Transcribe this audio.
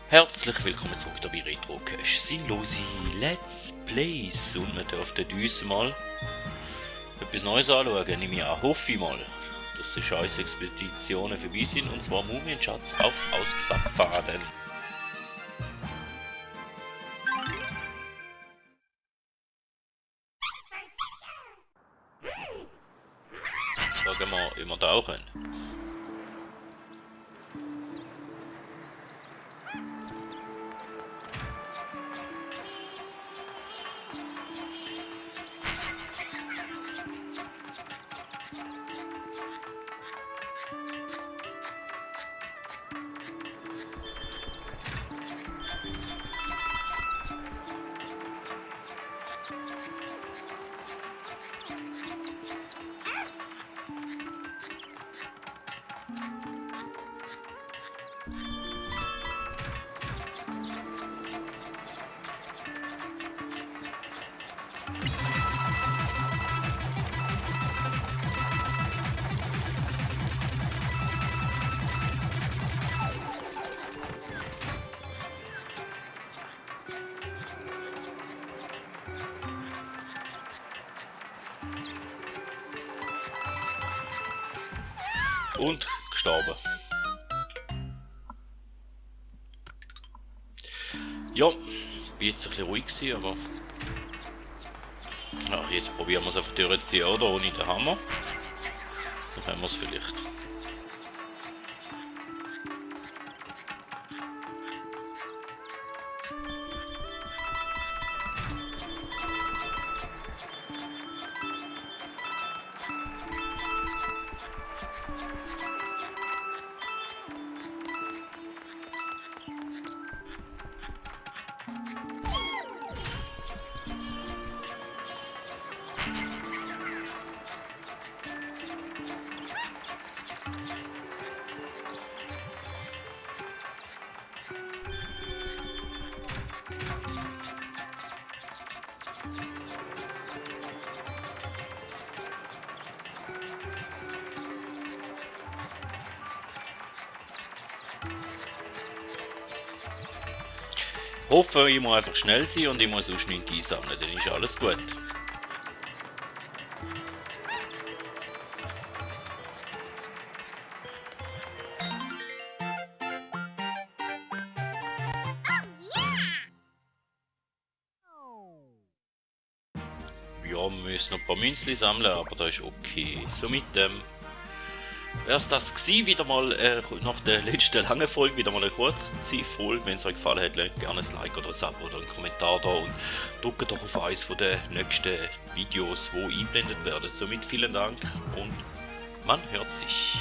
Herzlich willkommen zurück hier bei Retro Cache. Sinnlose Let's Plays. Und wir dürften uns mal etwas Neues anschauen. Nehme ich an, hoffe ich mal, dass die scheiß Expeditionen vorbei sind. Und zwar Mumienschatz auf Ausklappfaden. Schauen wir, wie wir da können. Und gestorben. Ja, bin jetzt ein bisschen ruhig gewesen, aber ja, jetzt probieren wir es einfach durchzuziehen, oder? Ohne den Hammer. Dann haben wir es vielleicht. Hoffe, ich muss einfach schnell sein und ich muss sonst nichts einsammeln, dann ist alles gut. Ja, wir müssen noch ein paar Münzli sammeln, aber das ist okay. So mit dem wäre es das gewesen, wieder mal nach der letzten langen Folge, wieder mal eine kurze Folge. Wenn es euch gefallen hat, lasst gerne ein Like oder ein Abo oder einen Kommentar da und drückt doch auf eines der nächsten Videos, die eingeblendet werden. Somit vielen Dank und man hört sich.